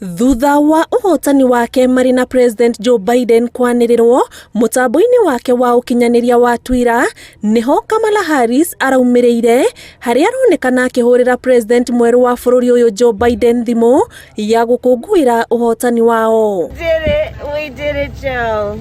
Thutha wa ũhotani wake marĩ na President Joe Biden kwanĩrĩrwo mũtambo-inĩ wake wa ũkinyanĩria wa Twitter, nĩho Kamala Harris araumĩrĩire harĩa aronekana akĩhũrĩra President mwerũ wa bũrũri ũyũ Joe Biden thimũ ya gũkũngũĩra ũhotani wao. Did it. We did it, Joe.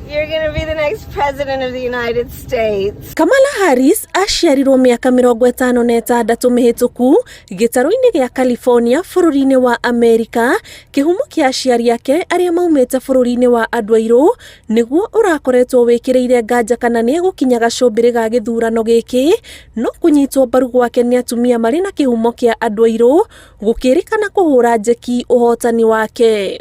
You're going to be the next president of the United States. Kamala Harris aciarirwo mĩaka 56 mĩhĩtũku gĩtarũ-inĩ gĩa California bũrũri-inĩ wa Amerika, kĩhumo kĩa aciari ake arĩa maumĩte bũrũri-inĩ wa andũ airũ nĩguo ũrakoretwo wĩkĩrĩire nganja kana nĩ egũkinya gacũmbĩrĩ ga gĩthurano gĩkĩ, no kũnyitwo mbaru gwake nĩ atumia marĩ na kĩhumo kĩa andũ airũ gũkĩrĩkana kũhũra njeki ũhotani wake.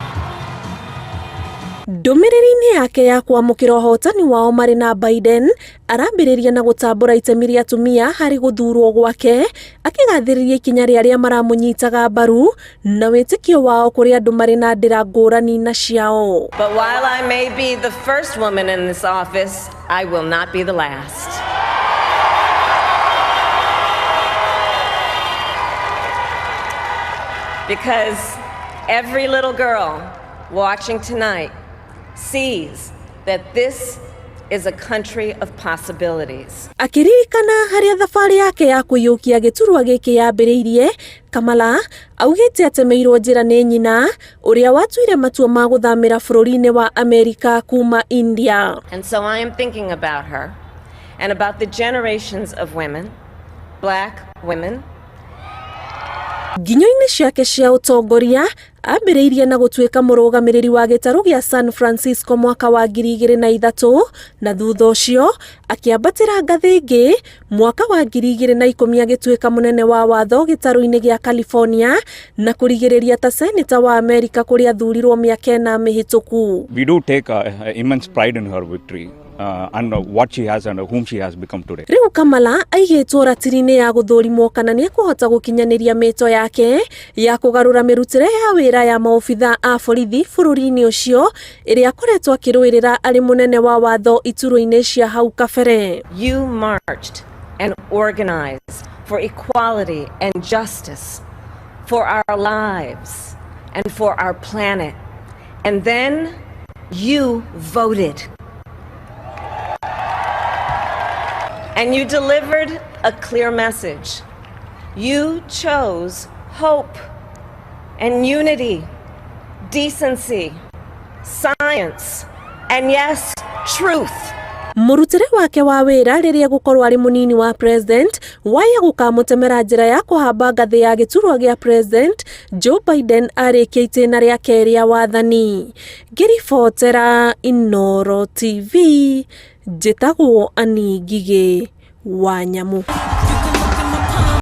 Ndũmĩrĩri-inĩ yake ya kwamũkĩra ũhotani wao marĩ na Biden, arambĩrĩria na gũtambũra itemi rĩa atumia harĩ gũthurwo gwake, akĩgathĩrĩria ikinya rĩa arĩa maramũnyitaga mbaru na wĩtĩkio wao kũrĩ andũ marĩ na ndĩra ngũrani na ciao. But while I may be the first woman in this office, I will not be the last. Because every little girl watching tonight sees that this is a country of possibilities. Akĩririkana harĩa thabarĩ yake ya kũiyũkia gĩturwa gĩkĩ yambĩrĩirie, Kamala augĩte atemeirwo njĩra nĩ nyina ũrĩa watuire matua ma gũthamĩra bũrũri-inĩ wa Amerika kuma India. And so I am thinking about her and about the generations of women, black women, Nginyo-inĩ ciake cia ũtongoria ambĩrĩirie na gũtuĩka mũrũgamĩrĩri wa gĩtarũ gĩa San Francisco mwaka wa 2003 na thutha ũcio akĩambatĩra ngathĩ ĩngĩ mwaka wa 2010 agĩtuĩka mũnene wa watho gĩtarũ-inĩ gĩa California na kũrigĩrĩria ta seneta wa Amerika kũrĩa athurirwo mĩaka 4 mĩhĩtũku. We do take immense pride in her victory and what she has and whom she has become today. Rĩu Kamala aigĩtwo ratiri-inĩ ya gũthũrimwo kana nĩ ekũhota gũkinyanĩria mĩto yake ya kũgarũra mĩrutĩre ya wĩra ya maobitha a borithi bũrũri-inĩ ũcio ĩrĩa akoretwo akĩrũĩrĩra arĩ mũnene wa watho iturwa-inĩ cia hau kabere. You marched and organized for equality and justice, for our lives and for our planet. And then you voted. And you delivered a clear message. You chose hope and unity, decency, science, and yes, truth. Mũrutĩre wake wa wĩra rĩrĩa egũkorwo arĩ mũnini wa president waya gũkamũtemera njĩra ya kũhamba ngathĩ ya gĩturwa gĩa president Joe Biden arĩkia itĩna rĩake rĩa wathani. Ngĩribotera Inooro TV, njĩtagwo Annie Ngigĩ wa Nyamu.